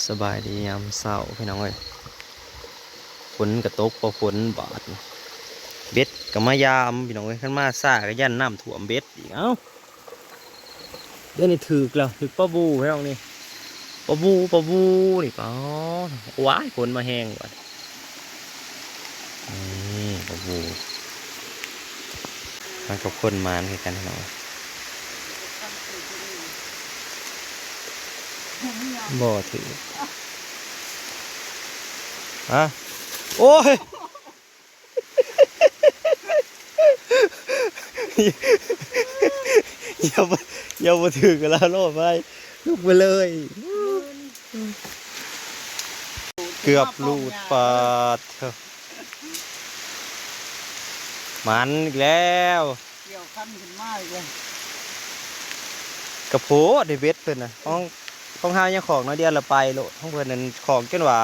ສະບາຍດີຍາມເຊົ້າພີ່ນ້ອງເອີຍ ຝົນກະຕົກພໍຝົນບາດ ເບັດກະມາຍາມພີ່ນ້ອງເອີຍ ຄັນມາຊ້າກະຢ້ານນ້ຳຖ້ວມເບັດອີກ ເອົ້າ ດຽວນີ້ຖືກແລ້ວ ຖືກປາບູພີ່ນ້ອງນີ້ ປາບູ ປາບູນີ້ ປາ ວ້າຍ ຝົນມາແຮງບາດ ນີ້ປາບູ ມັນກັບຄົນໝານຄືກັນພີ່ນ້ອງ ບໍ່ຖືກ ຮະ ໂອ້ຍ ຢ່າບໍ່ ຢ່າບໍ່ຖືກກັນລະໂລດໄປ ລຸກໄປເລີຍ ເກືອບຫຼຸດ ປາດເທີ ໝານອີກແລ້ວ ກ່ຽວຄັນຂຶ້ນມາອີກແລ້ວ ກະໂພດເດເບັດເພິ່ນນະ ຂອງ ຂອງເຮົາຍັງຂອງໜ້ອຍດຽວລະໄປໂລດ ຂອງເພິ່ນນັ້ນຂອງຈົນວ່າ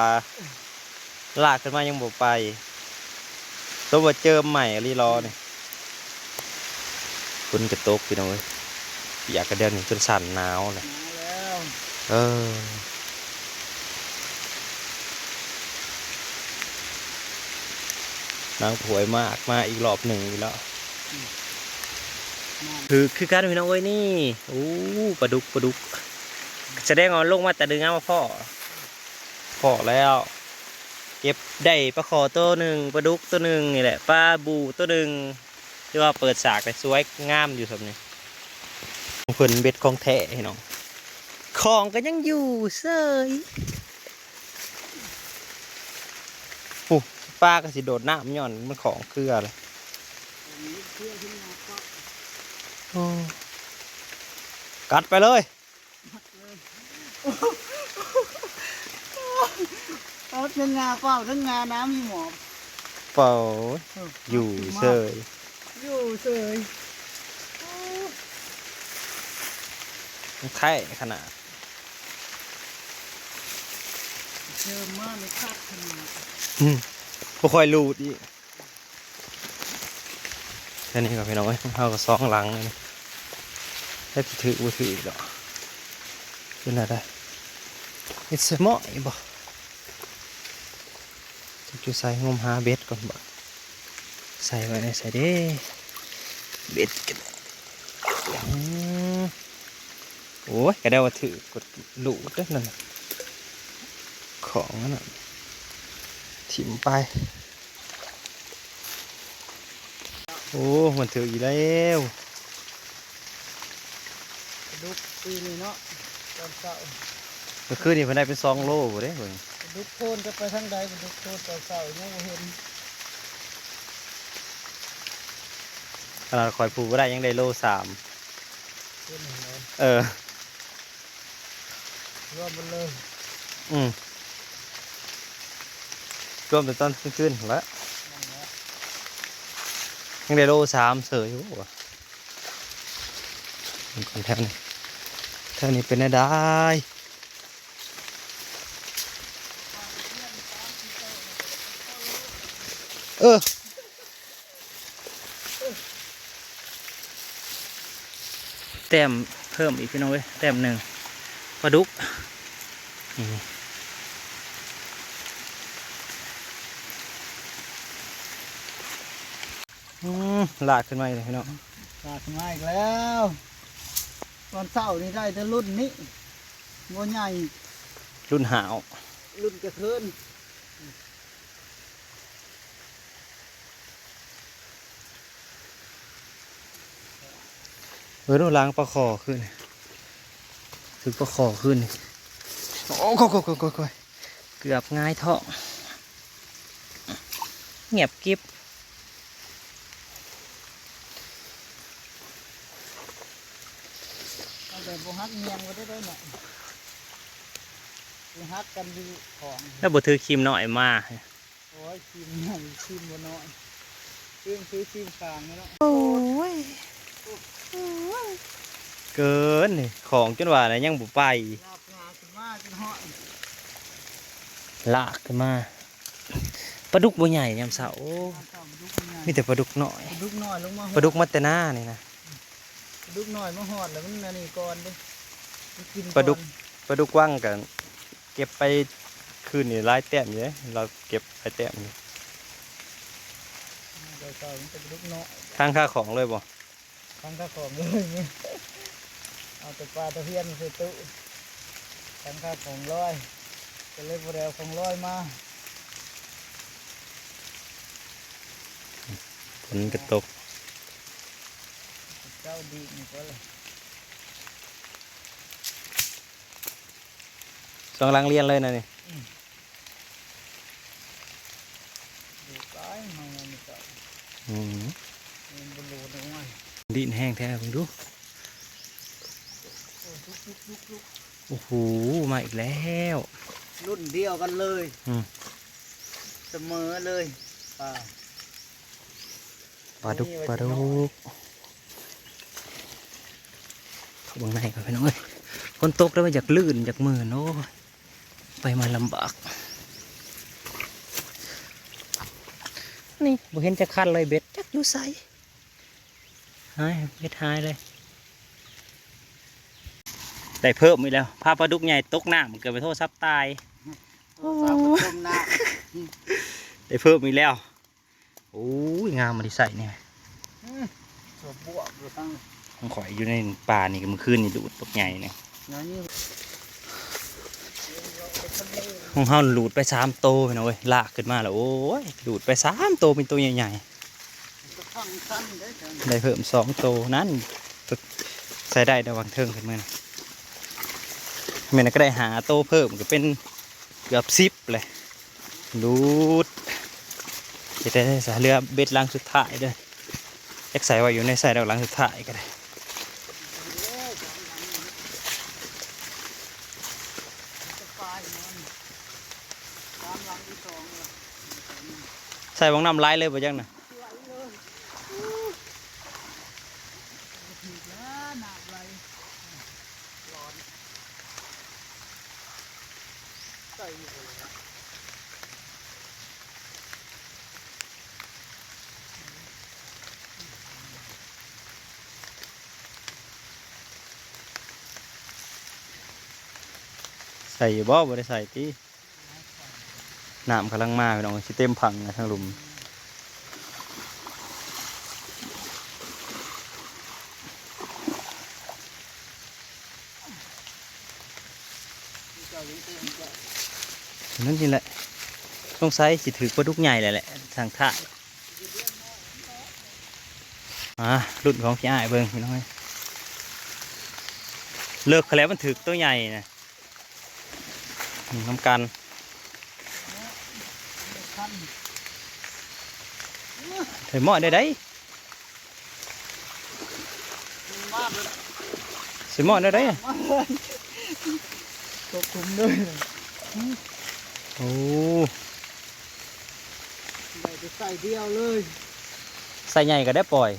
ລາກຂຶ້ນມາຍັງບໍ່ໄປ ສົມວ່າເຈີມໃໝ່ອີ່ຫຼີລໍນີ້ ຝົນກະຕົກພີ່ນ້ອງເອີຍ ປຽກກະດຽວນີ້ຈົນສັ່ນໜາວແຫຼະ ໜາວແລ້ວ ເອີ ນ້ຳຫ້ວຍມາກ ມາອີກລອບໜຶ່ງອີກແລ້ວ ອືມ ຖືກຄືກັນພີ່ນ້ອງເອີຍນີ້ ໂອ້ ປາດຸກ ປາດຸກ ສະແດງວ່າລົງມາແຕ່ເໜືອມາພໍ້ ພໍ້ແລ້ວ ເກັບໄດ້ປາຄໍ່ໂຕໜຶ່ງ ປາດຸກໂຕໜຶ່ງນີ້ແຫຼະ ປາບູໂຕໜຶ່ງ ຖືວ່າເປີດສາກໄດ້ສວຍງາມຢູ່ຊ່ຳນີ້ ເພິ່ນເບັດຂອງແທ້ພີ່ນ້ອງ ຂອງກະຍັງຢູ່ເສີຍ ໂອ້ ປາກະຊິໂດດນ້ຳຍ້ອນມັນຂອງເຄືອແຫຼະ ໂອ້ ກັດໄປເລີຍ ເອົາທັງງາເປົ່າທັງງານ້ຳມີໝອບ ເປົ່າ ເອີ ຢູ່ເສີຍ ຢູ່ເສີຍ ມັນໄຄຂະໜາດ ເຈີມາໃນຄັກຂະໜາດ ອືມ ບໍ່ຄ່ອຍຫຼຸດອີກ. ແຄ່ນີ້ກໍພີ່ນ້ອງເອີຍ ເຮົາກໍສອງຫຼັງນີ້ ແລ້ວຊິຖືກບໍ່ຖືກດອກ ເປັນແນວໃດ ເຮັດໃສ່ໝ້ອຍບໍ່ ຈັກຢູ່ໃສ ງົມຫາເບັດກ່ອນບາດ ໃສ່ໄວ້ໃນໃສເດ້ ເບັດກັນ ອືມ ໂອ້ຍ ກະໄດ້ວ່າຖືກ ກໍລູດເດ້ນັ້ນນະ ຂອງນັ້ນນະ ຖິ້ມໄປ ໂອ້ ມັນຖືກອີກແລ້ວ ປາດຸກປີນີ້ເນາະ ຕອນເຊົ້າ ມື້ຄືນນີ້ເພິ່ນໄດ້ເປັນສອງໂລພຸ້ນເດ້ ປາດຸກໂທນຈະໄປທາງໃດ ປາດຸກໂທນຕອນເຊົ້າຍັງບໍ່ເຫັນ ຂະໜາດຂ້ອຍຜູ້ບໍ່ໄດ້ຍັງໄດ້ໂລສາມ ເອີ ລວມໝົດເລີຍ ອືມ ລວມແຕ່ຕອນກາງຄືນພຸ້ນລະ ຍັງໄດ້ໂລສາມເສີຍຢູ່ ເບິ່ງກ່ອນແຖວນີ້ ແຖວນີ້ເປັນແນວໃດ ເອີ. ແຕ້ມເພີ່ມອີກພີ່ນ້ອງເອີຍ ແຕ້ມໜຶ່ງ ປາດຸກ ນີ້ ອືມ ລາກຂຶ້ນມາອີກແລ້ວພີ່ນ້ອງ ລາກຂຶ້ນມາອີກແລ້ວ ຕອນເຊົ້ານີ້ໄດ້ແຕ່ລຸ້ນນີ້ ບໍ່ໃຫຍ່ ລຸ້ນຫາວ ລຸ້ນກະເທີນ. ເບິ່ງດູ ລ້າງປາຄໍ່ຄືນ ຖືກປາຄໍ່ຄືນ ໂອ້ ໂອ້ຍ ເກືອບຫງາຍທ້ອງ ງຽບກິບ ເອົາແບບບໍ່ຫັກງຽງບໍ່ໄດ້ເນາະ ໄປຫັກກັນຢູ່ຂອງ ແລ້ວບໍ່ຖືຄີມນ້ອຍມາ. ໂອ້ຍ ຄີມໃຫຍ່ ຄີມບໍ່ນ້ອຍ ຄືມ ຄືຄີມຂ້າງເນາະ ໂອ້ຍ ເກີນນີ້ ຂອງຈົນວ່າແລ້ວຍັງບໍ່ໄປ ລາກງາຂຶ້ນມາຈົນຮອດ ລາກຂຶ້ນມາ ປາດຸກບໍ່ໃຫຍ່ຍາມເຊົ້າ ໂອ້ ຍາມເຊົ້າປາດຸກບໍ່ໃຫຍ່ ມີແຕ່ປາດຸກນ້ອຍ ປາດຸກນ້ອຍລົງມາຮອດ ປາດຸກມາແຕ່ນານີ້ນະ ປາດຸກນ້ອຍມາຮອດແລ້ວມັນອັນນີ້ກ່ອນເດ້ ມັນກິນກ່ອນ ປາດຸກ ປາດຸກວັງກະ ເກັບໄປຄືນນີ້ຫຼາຍແຕ້ມຢູ່ເດ້ ລາວເກັບຫຼາຍແຕ້ມຢູ່. ໄດ້ເອົາມັນເປັນລູກນ້ອຍ ທາງຄາຂອງເລີຍບໍ່? ທາງຄາຂອງເລີຍ ເອົາແຕ່ປາຕະພຽນມາໃສ່ຕູ້ ທາງຄາຂອງລອຍ ກໍເລີຍບໍ່ໄດ້ເອົາຂອງລອຍມາ. ຝົນກໍຕົກ ເຈົ້າດີນີ້ກໍເລີຍ ຊ່ວງຫຼັງລຽນເລີຍນະນີ້. ອືມ ດີຫຼາຍເຮົານີ້ເຈົ້າ. ອືມ ມັນບໍ່ໂລດອອກມາ ດິນແຮງແທ້ ເບິ່ງດູ. ໂອ້ ໂອ້ໂຫ ມາອີກແລ້ວ ລຸ້ນດຽວກັນເລີຍ. ອືມ ສະເໝີເລີຍ ປາ ປາດຸກ ປາດຸກ. ເຂົ້າເບິ່ງໃນກ່ອນພີ່ນ້ອງເອີຍ ຝົນຕົກແລ້ວມັນຢາກລື່ນ ຢາກມື່ນ ໂອ້ຍ ໄປມາລຳບາກ. ນີ້ບໍ່ເຫັນຈັກຄັນເລີຍ ເບັດຈັກຢູ່ໃສ ຫາຍ ເບັດຫາຍເລີຍ. ໄດ້ເພີ່ມອີກແລ້ວ ພາປາດຸກໃຫຍ່ຕົກນ້ຳ ເກືອບໄປໂທລະສັບຕາຍ. ໂທລະສັບຈົມນ້ຳ ໄດ້ເພີ່ມອີກແລ້ວ. ໂອ້ຍ ງາມ ບໍ່ໄດ້ໃສ່ນີ້. ອືມ ຕົວບວກຢູ່ທາງ ຂອງຂ້ອຍຢູ່ໃນປ່ານີ້ ມື້ຄືນນີ້ດູດບັກໃຫຍ່ນີ້. ຂອງເຮົາດູດໄປສາມໂຕພີ່ນ້ອງເອີຍ ລາກຂຶ້ນມາແລ້ວ ໂອ້ຍ ດູດໄປສາມໂຕ ເປັນໂຕໃຫຍ່ໆ. ໄດ້ເພີ່ມສອງໂຕນັ້ນ ໃສ່ໄດ້ແຕ່ຫວ່າງເທິງຂຶ້ນມາ ແມ່ນກໍໄດ້ຫ້າໂຕເພີ່ມ ກໍເປັນເກືອບສິບເລີຍ. ດູດ ເຮັດໄດ້ຊະ ເຫຼືອເບັດຫຼັງສຸດທ້າຍເດີ້ ຈັກໃສ່ໄວ້ຢູ່ໃນໃສດອກ ຫຼັງສຸດທ້າຍກໍໄດ້. ໃສ່ບັກນ້ຳຫຼາຍເລີຍບໍ່ຈັກນະ. ໃສ່ຢູ່ບໍ່? ບໍ່ໄດ້ໃສ່ຕິ? ນ້ຳກຳລັງມາພີ່ນ້ອງ ຊິເຕັມຝັ່ງນະ ທາງລຸ່ມ. ນັ້ນນີ້ແຫຼະ ສົງໄສຊິຖືກປາດຸກໃຫຍ່ແຫຼະ ທາງທ້າຍ. ອ່າ ລຸ້ນຂອງພີ່ອ້າຍເບິ່ງພີ່ນ້ອງເອີຍ ເລິກແລ້ວ ມັນຖືກໂຕໃຫຍ່ນະ. ອືມ ນຳກັນ ໃສ່ໝໍ້ໄດ້ໃດ. ໃສ່ໝໍ້ໄດ້ໃດ. ຕົກຂຸມເລີຍ. ໂອ້ ໄດ້ແຕ່ໃສ່ດຽວເລີຍ ໃສ່ໃຫຍ່ກໍໄດ້ປ່ອຍ.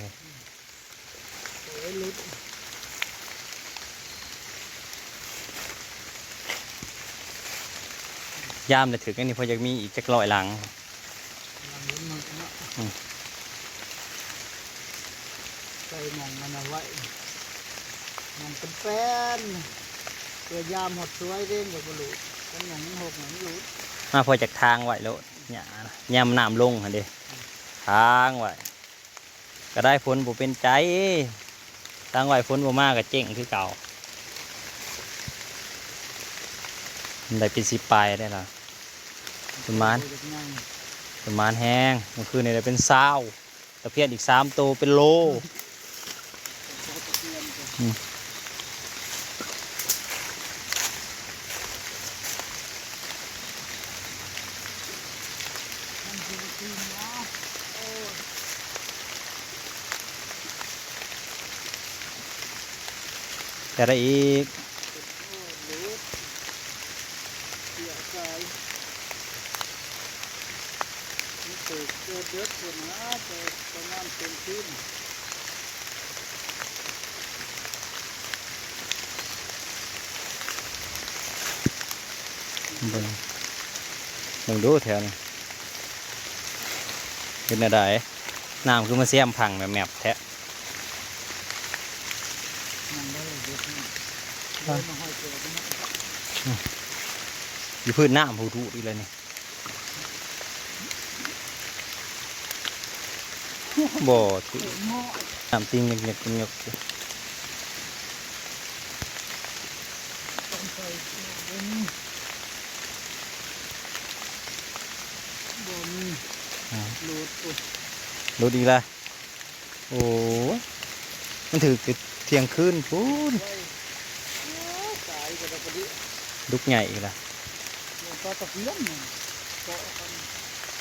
ຍາມໄດ້ຖືກອັນນີ້ ພໍຢາກມີອີກຈັກຮ້ອຍຫຼັງ. ຫຼັງເຫັນມື້ເນາະ. ອືມ ໃສ່ໝ່ອງອັນນັ້ນໄວ້ ໝ່ອງເປັນແປ້ນ ເພື່ອຍາມຮອດສວຍເດ້ ມັນກໍບໍ່ຫຼຸດ ຄັນໝ່ອງມັນຫົກມັນຫຼຸດ. ມາພໍຈັກທາງໄວ້ໂລດ ຫຍ້ານະ ຍາມນ້ຳລົງຫັ້ນເດ້ ທາງໄວ້. ກໍໄດ້ ຝົນບໍ່ເປັນໃຈ ຕັ້ງໄວ້ ຝົນບໍ່ມາກໍເຈັງຄືເກົ່າ. ໄດ້ເປັນສິບປາຍໄດ້ລະ ປະມານ ປະມານແຮງ. ມື້ຄືນນີ້ໄດ້ເປັນຊາວ ຕະພຽນອີກສາມໂຕເປັນໂລ. ອືມ ແຕ່ລະອີກ ເບິ່ງ ເບິ່ງດູແຖວນີ້ ເປັນແນວໃດ? ນ້ຳຄືມາແຊມພັງແມບໆແທ້. ຍັງບໍ່ໄດ້ເຮັດນີ້ ເອີ ເລີຍມາຫ້ອຍເກີດນີ້. ອືມ ຢູ່ພື້ນນ້ຳພຸ້ນ ດູດອີກແລ້ວນີ້. ບໍ່ຖືກ ນ້ຳຕິ່ງຍຶກໆໆ ຢູ່ ບໍ່ມີ ບໍ່ມີ ອ່າ ຫຼຸດ ຫຼຸດອີກແລ້ວ. ໂອ້ຍ ມັນຖືກແຕ່ທ່ຽງຄືນພຸ້ນ. ໂອ້ຍ ຕາຍ ກະດອກກະດິ ດຸກໃຫຍ່ອີກລະ. ປາຕະພຽນ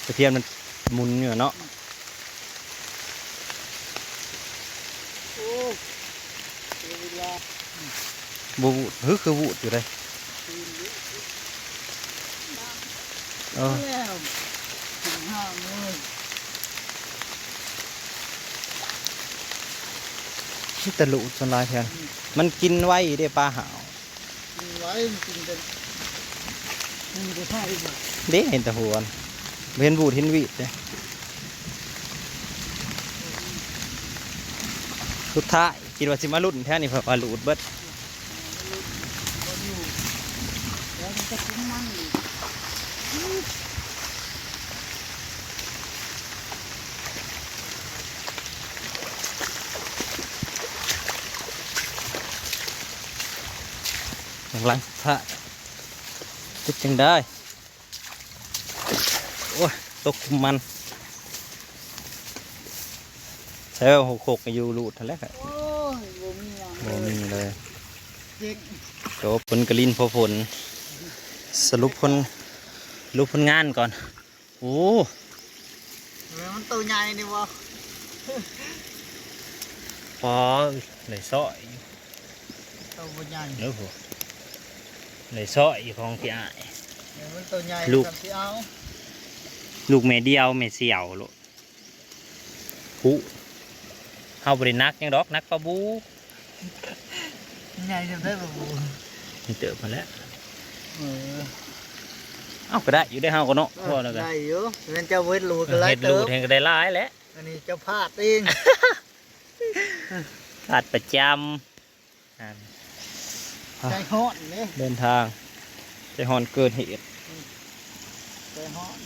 ຕະພຽນມັນໝຸນຢູ່ເນາະ. ໂອ້ຍ ເສຍເວລາ. ບໍ່ວູດ ເຮີ ຄືວູດຢູ່ເດ້. ເອີ ແລ້ວ ມີແຕ່ລູກສ່ວນຫຼາຍແຖວນີ້. ມັນກິນໄວເດ້ ປາຫາວ. ກິນໄວ ມັນກິນແຕ່ ມັນບໍ່ໄດ້ບໍ່ ເດ້ ເຫັນແຕ່ຫົວ ບໍ່ເຫັນວູດເຫັນຫວີດເດ້. ສຸດທ້າຍ ຄິດວ່າຊິມາລຸ້ນແຖວນີ້ ເພິ່ນວ່າຫຼຸດເບິດ. ກຳລັງສະ ເປັນຈັ່ງໃດ? ໂອ້ຍ ຕົກຄຸມມັນ ໃຊ້ຫົກຫົກຢູ່ລູດຫັ້ນແຫຼະ. ໂອ້ຍ ບໍ່ມີຫຍັງ ບໍ່ມີເລີຍ ເຈັບ ຈົບ. ຝົນກະລິນພໍຝົນ ສະຫຼຸບຜົນ ສະຫຼຸບຜົນງານກ່ອນ. ໂອ້ ແມ່ນມັນໂຕໃຫຍ່ນີ້ບໍ່? ພໍໄດ້ຊອຍ ໂຕບໍ່ໃຫຍ່ ໂອ້ໂຫ ໄດ້ຊອຍຂອງພີ່ອ້າຍ. ແມ່ນມັນໂຕໃຫຍ່ ລູກ ຊິເອົາ ລູກແມ່ດຽວ ແມ່ສ່ຽວໂລດ. ຜູ້ ເຮົາບໍ່ໄດ້ໜັກຫຍັງດອກ ໜັກປາບູ. ໃຫຍ່ຈຳໄດ້ບໍ່? ມີເຕີບຫັ້ນແຫຼະ. ເອີ ເອົາ ກະໄດ້ຢູ່ເດ້ເຮົາກະເນາະ. ເອີ ພໍແລ້ວກະໄດ້ຢູ່ ແມ່ນເຈົ້າເຮັດລູດກະຫຼາຍເຕີບ ເຮັດລູດແຮ່ງກະໄດ້ຫຼາຍແຫຼະ. ອັນນີ້ເຈົ້າພາດເອງ ພາດປະຈຳ. ໃຈຮ້ອນເດ້ ເດີນທາງໃຈຮ້ອນເກີນເຫດ ໃຈຮ້ອນ.